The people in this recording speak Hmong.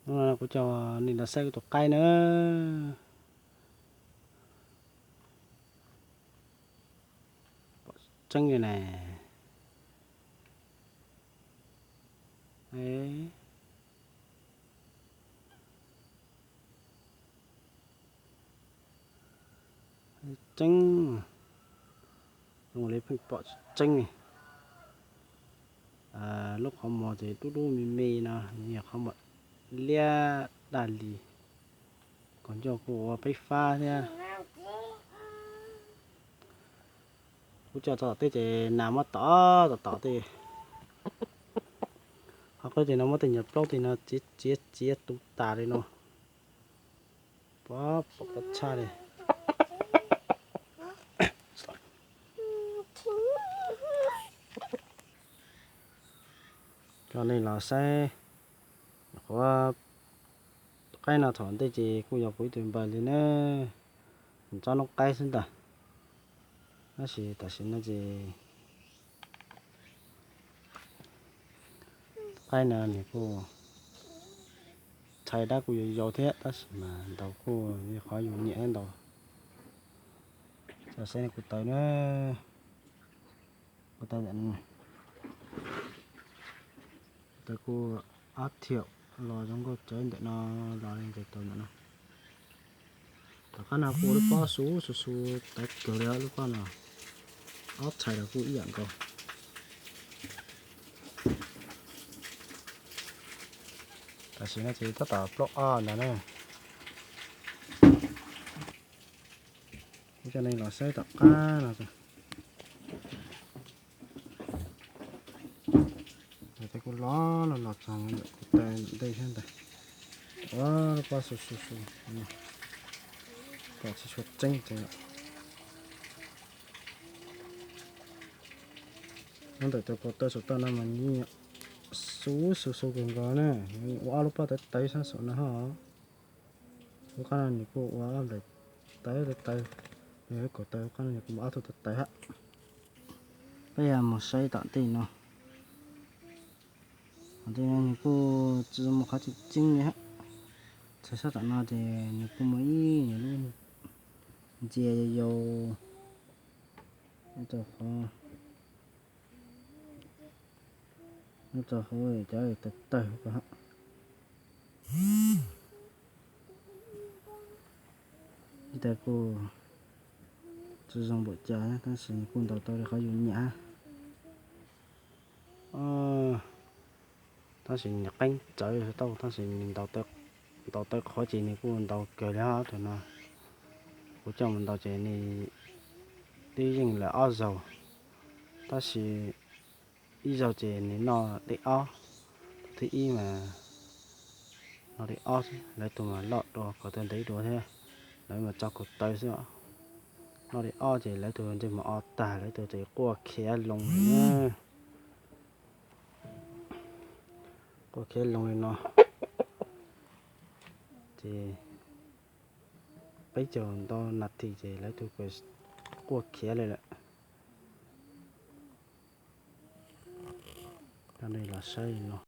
Hnub no kuv coj nej los saib kuv tus qaib na. Pom tseeb li ne. Tseeb, zoo li pheej pom tseeb. Lub qhov muag ces dub dub me me no, yog qhov muag liab daj li, kom ncauj kuj ua peb fab thiab. Kuv coj tom tej ces nas muab tom tom tom tej. Qhov qub ces no muab tej nyuag plaub tej no txiav txiav txiav tu tas li no. Pom pom tshaj li. Coj nej los saib qhov qaib no thaum ntej ces kuj yog kuv ib tug npawg li na, tsob noob qaib xwb ntag. Tab sis tam sim no ces qaib no nws kuj txhais dab kuj yau yau thiab, tab sis mas ntaus kuj yog qhov yus nyiam thiab ntaus. Coj saib kuv taws na, kuv taws ntawm no, kuv taws kuj ob thiaum los zoo nkauj tsawv ntawm no, los li nqis tau ntawm no. Tom qab no kuj ua lub pob su su su tawv kawg li lub pob no, ob txhais los kuj ib yam nkaus. Tam sim no ces tab tom plaub ob ntawd na. Kuv coj nej los saib tom qab no. Tej kuj los los los txog ntawm kuv taws ntawm ntej thiab ntag. Ua lub pob su su su, pom tsis tshua tseeb ces. Nyob ntawm cov kaus taw saum toj no mas nws su su su kawg nkaus na, ua ob lub pob tawv tawv sab saum no ho. Lub qab no nws kuj ua ob nplaim tawv tawv tawv, kaus taw lub qab no nws kuj ua ob tug tawv tawv hab. Peb yog mus saib tom tej no, tom tej no nws kuj tsis zoo mus qhov tseem ceeb li hab. Txhais sab tom no ces nws kuj muaj ib lub ntsia yau yau, nyob rau hauv cov tawg tawg ko hab. Ib tag kuj tsis zoo npaum cas tab sis nws kuj ntaus tau li qhov yus nyiam. Tab sis nws qeeb tsawv tau, tab sis nws ntaus tawv qhuav ces nws kuj ntaus kawg li hab. Tus no kuv coj mus ntaus ces nws twb yeej lawm ob zaug, tab sis ib zaug ces nws noj dej ob. Tus thib ib mas noj dej ob xwb, lawv tus mas loj dua kaus taw ntev dua thiab, lawv mas tso kaus taw xwb. Noj dej ob ces lawv tus ntsej muag o tag, lawv tus ces quaj khiav loo li na. Quaj khiav loo li no ces peb caug ntau nas this ces lawv tus quaj khiav li lawm. Coj nej los saib no.